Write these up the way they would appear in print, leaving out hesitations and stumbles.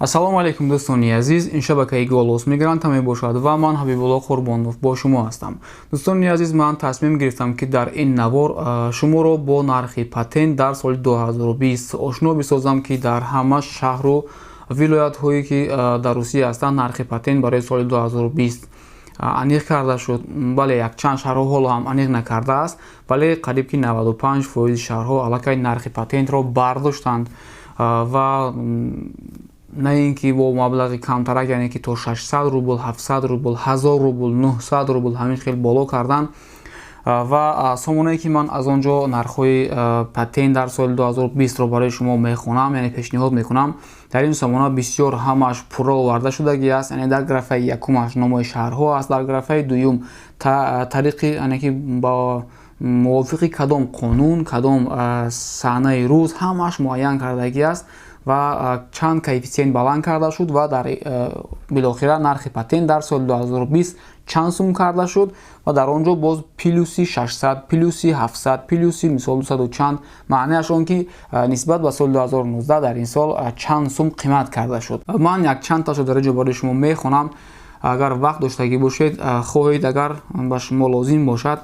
Ассалому алайкум, дӯстони азиз. Ин шабакаи «Голос мигранта» мебошад ва ман, Ҳабибулло Қурбонов, бо шумо ҳастам. Дӯстони азиз, ман тасмим гирифтам, ки дар ин навор шуморо бо нархи патент дар соли 2020 ошно бисозам, ки дар ҳама шаҳру вилоятҳое, ки дар Русия ҳастанд, нархи патент барои соли 2020 аниқ карда шуд. Бале, якчанд шаҳрҳо ҳоло ҳам аниқ накардааст, вале қариб ки 95 фоизи шаҳрҳо аллакай нархи патентро бардоштанд ва на ин ки бо маблағи камтарак, яъне ки то 600 рубл, 700 рубл, 1000 рубл, 900 рубл, ҳамин хел боло кардан. Ва сомонае, ки ман аз он ҷо нархҳои патент дар соли 2020-ро барои шумо мехонам, яъне пешниҳод мекунам, дар ин сомона бисёр ҳамааш пурра оварда шудагӣ аст. Яъне дар графаи якумаш номои шаҳрҳо аст, дар графаи дуюм тариқи, яъне ки ба мувофиқи кадом қонун, кадом санаи рӯз, ҳамааш муайян кардагӣ аст ва чанд коэффициент баланд карда шуд ва дар билохира нархи патент дар соли 2020 чанд сум карда шуд. Ва дар он ҷо боз плюси 600, плюси 700, плюси мисол 200 чанд, маънеаш он ки нисбат ба соли 2019 дар ин сол чанд сум қимат карда шуд. Ман якчанд ташо дар ин ҷо барои шумо мехонам. Агар вақт доштагӣ бошед, хоҳед, агар ба шумо лозим бошад,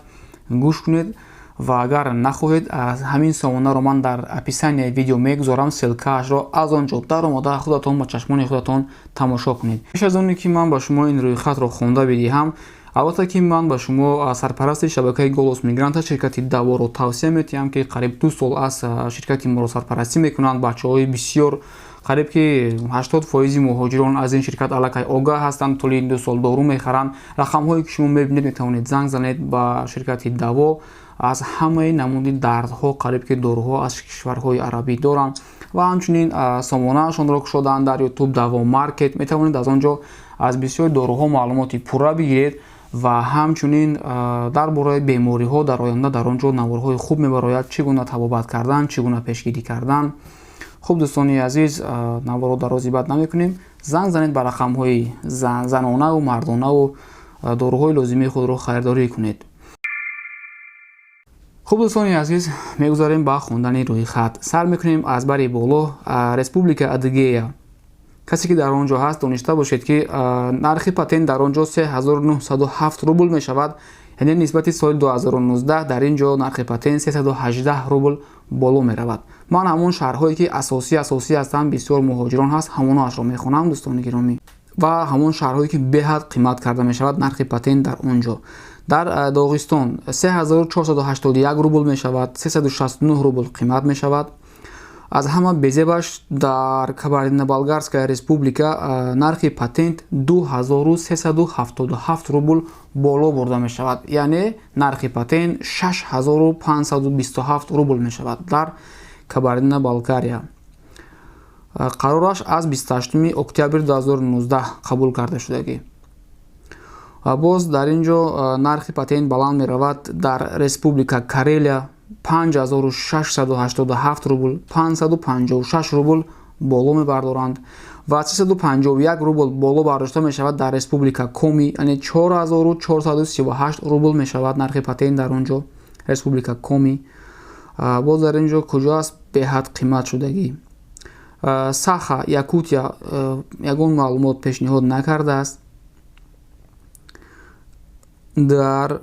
гӯш кунед ва агар нахоҳед, ҳамин сомонаро ман дар описанияи видео мегузорам ссылкаашро. Аз он ҷо даромада, худатон ба чашмони худатон тамошо кунед. Пеш аз оне ки ман ба шумо ин рӯйхатро хонда бидиҳам, албатта ки ман ба шумо сарпарасти шабакаи «Голос мигранта», ширкати Даворо тавсия метиҳам, ки қариб 2 сол аст ширкати моро сарпарастӣ мекунанд. Бачаҳои бисёр, қариб ки 80 фоизи муҳоҷирон аз ин ширкат аллакай огаҳ ҳастанд, тӯли ин 2 сол дору мехаранд. Рақамҳое, ки шумо мебинед, метавонед занг занед ба ширкати Даво. Аз ҳамаи намуди дардҳо қариб ки доруҳо аз кишварҳои арабӣ доранд ва ҳамчунин сомонаашонро кушодаанд дар Ютуб, Даво Маркет. Метавонед аз он ҷо аз бисёри доруҳо маълумоти пурра бигиред ва ҳамчунин дар бораи бемориҳо дар оянда дар он ҷо наворҳои хуб мебарояд, чӣ гуна табобат кардан, чӣ гуна пешгирӣ кардан. Хуб, дӯстони азиз, наворо дарози бад намекунем. Занг занед ба рақамҳои занонаву мардонаву доруҳои лозимии худро харидорӣ кунед. Хуб, дӯстони азиз, мегузарем ба хондани рӯйхат. Сар мекунем аз бари боло, Республика Адыгея. Касе ки дар он ҷо ҳаст, дониста бошед, ки нархи патент дар он ҷо 3907 рубл мешавад, яъне нисбати соли 2019 дар ин ҷо нархи патент 318 рубл боло меравад. Ман ҳамон шаҳрҳое, ки асосӣ асосӣ ҳастанд, бисёр муҳоҷирон ҳаст, ҳамоноашро мехонам, дӯстони гиромӣ, ва ҳамон шаҳрҳое, ки беҳад қимат карда мешавад нархи патент дар он ҷо. Дар Доғистон 3481 рубл мешавад, 369 рубл қимат мешавад. Аз ҳама безебаш дар Кабардино-Балкарская Республика нархи патент 2377 рубл боло бурда мешавад, яъне нархи патент 6527 рубл мешавад дар Кабардино-Балкария. Қарораш аз 28 октябри 2019 қабул карда шудагӣ. Боз дар ин ҷо нархи патент баланд меравад дар Республика Карелия, 5687 рубл, 556 рубл боло мебардоранд ва 351 рубл боло бардошта мешавад дар Республика Коми, яъне 4438 рубл мешавад нархи патент дар он ҷо, Республика Коми. Боз дар ин ҷо куҷо аст беҳад қимат шудагӣ? Саха, Якутия, ягон маълумот пешниҳод накардааст. Дар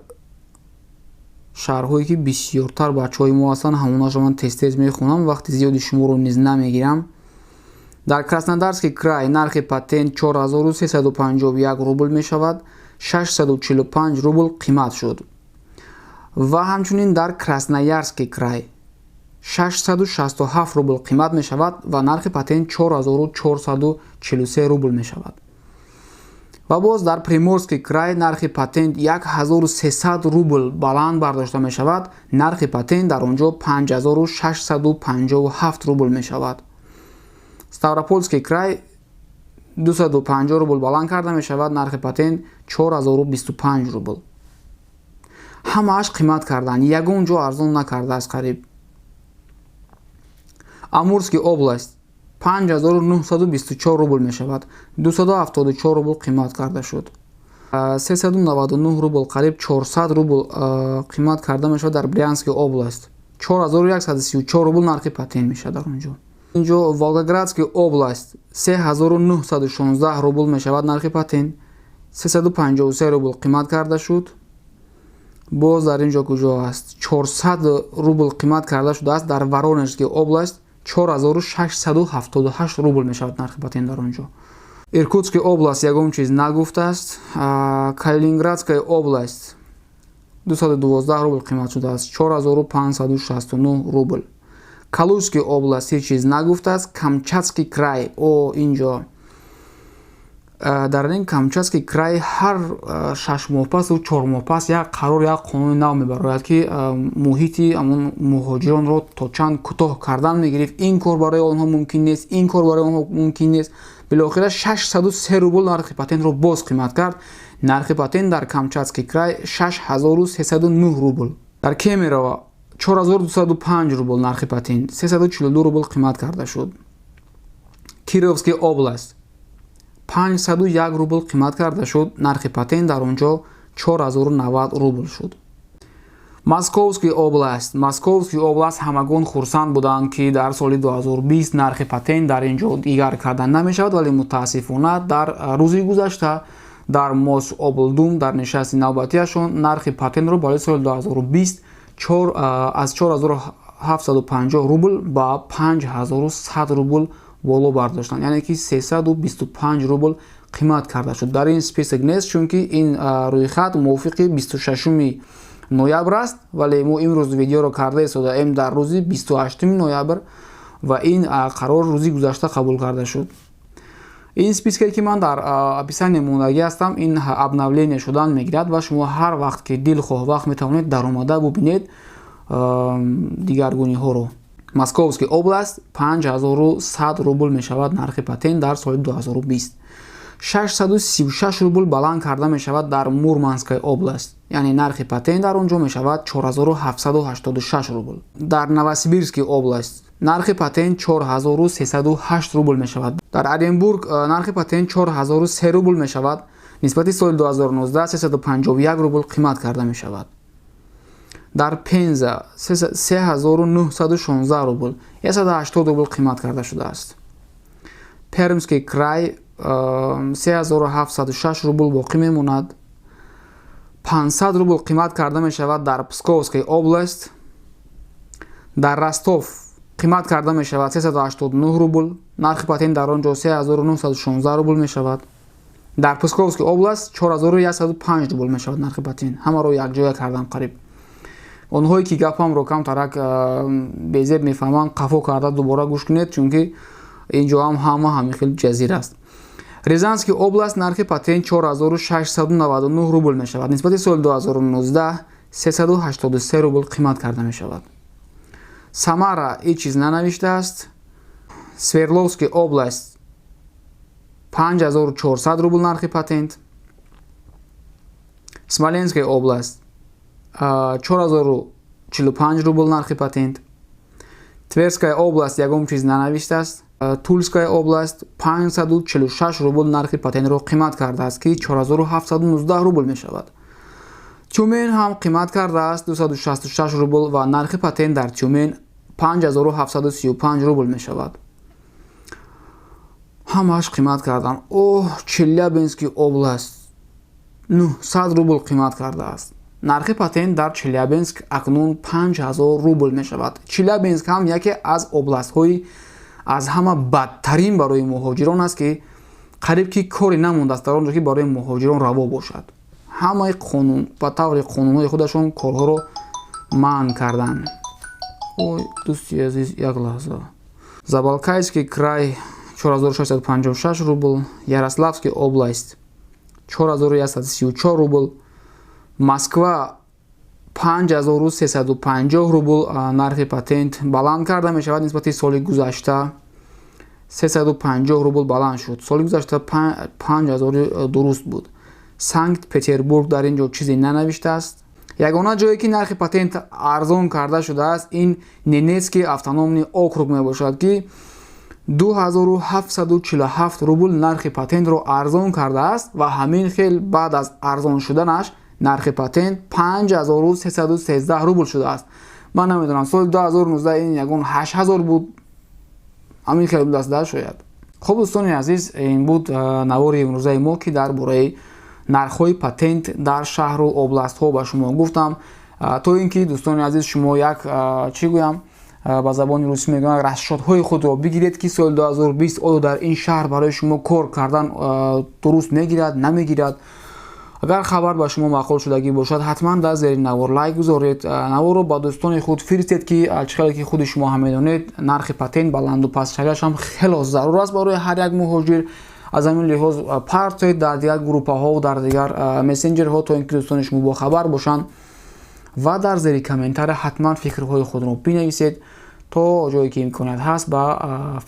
шаҳрҳое, ки бисёртар бачаҳои мо ҳастанд, ҳамонашро ман тез тез мехонам, вақти зиёди шуморо низ намегирам. Дар Краснодарский край нархи патент 4351 рубл мешавад, 645 рубл қимат шуд. Ва ҳамчунин дар Красноярский край 667 рубл қимат мешавад ва нархи патент 4443 рубл мешавад. Ва боз дар Приморский край нархи патент 1300 рубл баланд бардошта мешавад, нархи патент дар он ҷо 5657 рубл мешавад. Ставропольский край 250 рубл баланд карда мешавад, нархи патент 4025 рубл. Ҳамааш қимат карданд, ягон ҷо арзон накардааст қариб. Амурский область 5924 рубл мешавад, 274 рубл қимат карда шуд. 399 рубл, қариб 400 рубл қимат карда мешавад дар Брянский область, 4134 рубл нархи патент мешавад дар он ҷо. Инҷо Волгоградский область 3916 рубл мешавад нархи патент, 353 рубл қимат карда шуд. Боз дар ин ҷо куҷо аст? 400 рубл қимат карда шудааст дар Воронежский область, 4678 рубл мешавад нархи патент дар он ҷо. Иркутский область ягон чиз нагуфтааст. Калининградская область 212 рубл қимат шудааст, 4569 рубл. Калужский область ҳеҷ чиз нагуфтааст. Камчатский край, о, инҷо дар ин Камчатский край ҳар 6 моҳ пасу 4 моҳ пас як қарор, як қонуни нав мебарояд, ки муҳити ҳамон муҳоҷиронро то чанд кӯтоҳ кардан мегирифт. Ин кор барои онҳо мумкин нест, ин кор барои онҳо мумкин нест. Билохира 603 рубл нархи патентро боз қимат кард. Нархи патент дар Камчатский край 6309 рубл. Дар Кемерово 4205 рубл нархи патент, 342 рубл қимат карда шуд. Кировский область 501 рубл қимат карда шуд, нархи патент дар он ҷо 4090 рубл шуд. Московский область. Московский область ҳамагон хурсанд буданд, ки дар соли 2020 нархи патент дар ин ҷо дигар карда намешавад, вале мутаассифона дар рӯзи гузашта дар Мособлдума дар нишасти навбатиашон нархи патентро барои соли 2020 аз 4750 рубл ба 5100 рубл боло бардоштанд, яъне ки 325 рубл қимат карда шуд. Дар ин список нест, чунки ин рӯйхат мувофиқи 26 ноябр аст, вале мо имрӯз видеоро карда истодаем дар рӯзи 28 ноябр ва ин қарор рӯзи гузашта қабул карда шуд. Ин списке, ки ман дар описание мондагӣ ҳастам, ин обновление шудан мегирад ва шумо ҳар вақт ки дилхоҳ вақт метавонед даромада бубинед дигаргуниҳоро. Московский область 5100 рубл мешавад нархи патент дар соли 2020. 636 рубл баланд карда мешавад дар Мурманская область, яъне нархи патент дар он ҷо мешавад 4786 рубл. Дар Новосибирский область нархи патент 4308 рубл мешавад. Дар Оренбург нархи патент 4003 рубл мешавад, нисбати соли 2019 351 рубл қимат карда мешавад. Дар Пенза 3916 рубл, 180 рубл қимат карда шудааст. Пермский край 3706 рубл боқӣ мемонад. 500 рубл қимат карда мешавад дар Псковская область. Дар Ростов қимат карда мешавад 389 рубл, нархи патент дар он ҷо 3916 рубл мешавад. Дар Псковский область 4105 рубл мешавад нархи патент. Ҳамаро якҷоя кардам қариб. Онҳое ки гапамро камтарак безеб мефаҳманд, қафо карда дубора гӯш кунед, чунки ин ҷо ҳам ҳама ҳамин хел ҷазир аст. Рязанский область нархи патент 4699 рубл мешавад, нисбати соли 2019 383 рубл қимат карда мешавад. Самара ҳеҷ чиз нанавиштааст. Свердловский область 5400 рубл нархи патент. Смоленская область 4045 рубл нархи патент. Тверская область ягон чиз нанавиштааст. Тульская область 546 рубл нархи патентро қимат кардааст, ки 4719 рубл мешавад. Тюмен ҳам қимат кардааст 266 рубл ва нархи патент дар Тюмен 5735 рубл мешавад. Ҳамааш қимат карданд. Оҳ, Челябинский область 900 рубл қимат кардааст. Нархи патент дар Челябинск акнун 5000 рубл мешавад. Челябинск ҳам яке аз областҳои аз ҳама бадтарин барои муҳоҷирон аст, ки қариб ки коре намондааст дар он ҷо, ки барои муҳоҷирон раво бошад. Ҳамаи қонун ба таври қонунҳои худашон корҳоро манъ карданд. Ой, дӯсти азиз, як лаҳза. Забайкальский край 4656 рубл, Ярославский область 4134 рубл, Москва 5350 рубл нархи патент баланд карда мешавад, нисбати соли гузашта 350 рубл баланд шуд. Соли гузашта 5000 дуруст буд. Санкт Петербург дар ин ҷо чизе нанавиштааст. Ягона ҷое, ки нархи патент арзон карда шудааст, ин Ненецкий автономный округ мебошад, ки 2747 рубл нархи патентро арзон кардааст ва ҳамин хел баъд аз арзон шуданаш нархи патент 5313 рубл шудааст. Ман намедонам, соли 2019 ин ягон 8000 буд. Ҳамин хел будаст да шояд. Хуб, дӯстони азиз, ин буд навори имрӯзаи мо, ки дар бораи нархҳои патент дар шаҳру областҳо ба шумо гуфтам, то ин ки, дӯстони азиз, шумо як, чӣ гӯям, ба забони русӣ мегӯянд, расчётҳои худро бигиред, ки соли 2020 оё дар ин шаҳр барои шумо кор кардан дуруст мегирад, намегирад. Агар хабар ба шумо маъқул шудагӣ бошад, ҳатман дар зери навор лайк гузоред, наворро ба дӯстони худ фиристед, ки чӣ хеле ки худи шумо ҳам медонед, нархи патент баланду пастшавиаш ҳам хело зарур аст барои ҳар як муҳоҷир. Аз ҳамин лиҳоз партоед дар дигар группаҳо, дар дигар мессенҷерҳо, то ин ки дӯстони шумо бохабар бошанд, ва дар зери комментария ҳатман фикрҳои худро бинависед, то ҷое ки имконият ҳаст ба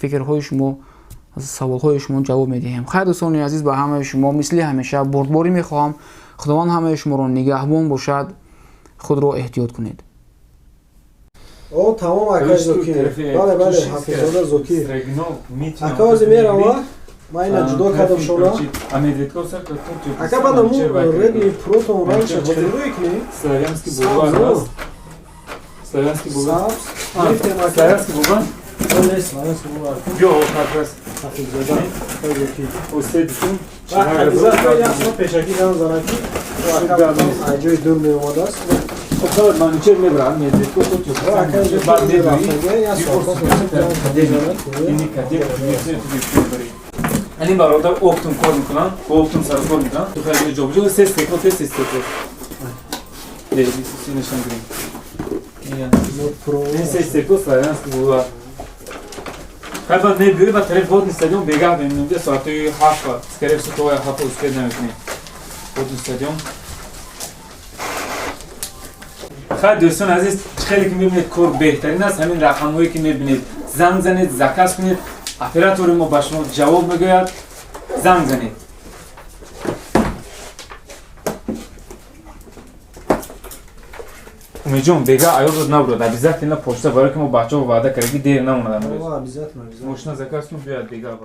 фикрҳои шумо, саволҳои шумо ҷавоб медиҳем. Хайр, дӯстони азиз, ба ҳамаи шумо мисли ҳамеша бурдборӣ мехоҳам. Худованд ҳамаи шуморо нигаҳбон бошад. Худро эҳтиёт кунед. О, тамом, акай Зокир. Бале, бале, Ҳафиззода Зокир. Ака, ози мерава, ман ина ҷудо кардам шона. Ака, баъд аму Redmi Pro-тон рангша чӣ рӯй кунем? Славянский бульвар. Славянский бульвар. Гирифтем, ака. Славянский бульвар? Не, Славянский бульвар. Биё, как раз. Ҳафиззода, акай Зокир. Устедитун. Ҳафиззода як соат пешакӣ гам занад, ки ака аз ҷои дур меомадааст. Хоб, давай, Манучер мебарам, Медведко худ Акай баъд Зокир рафтага, як соат пас занад. Ини кадет мебарӣ. Ани бародар оптом кор мекунанд, бо оптом сар кор мекунанд. Ту хеле ҷобиҷо се стекло, се стекло. Лежи, нишон гирем. Ин се стекло, Славянский бульвар. Хай, баъд мебиёи ба тарафи водный стадион, бегаҳ мемонем, соатҳои 7, скорее всего, то 7 успеть намекунем. Водный стадион. Хай, дӯстони азиз, хеле ки мебинед, кор беҳтарин аст. Ҳамин рақамҳое ки мебинед, занг занед, заказ кунед, оператори мо ба шумо ҷавоб мегӯяд. Занг занед. Умедҷон, бега аёдот набурад, обязательно почта, барои ки мо бачаҳо ваъда кардем, ки дер намонад. Обязательно. Мошина заказ кун, биёяд бега.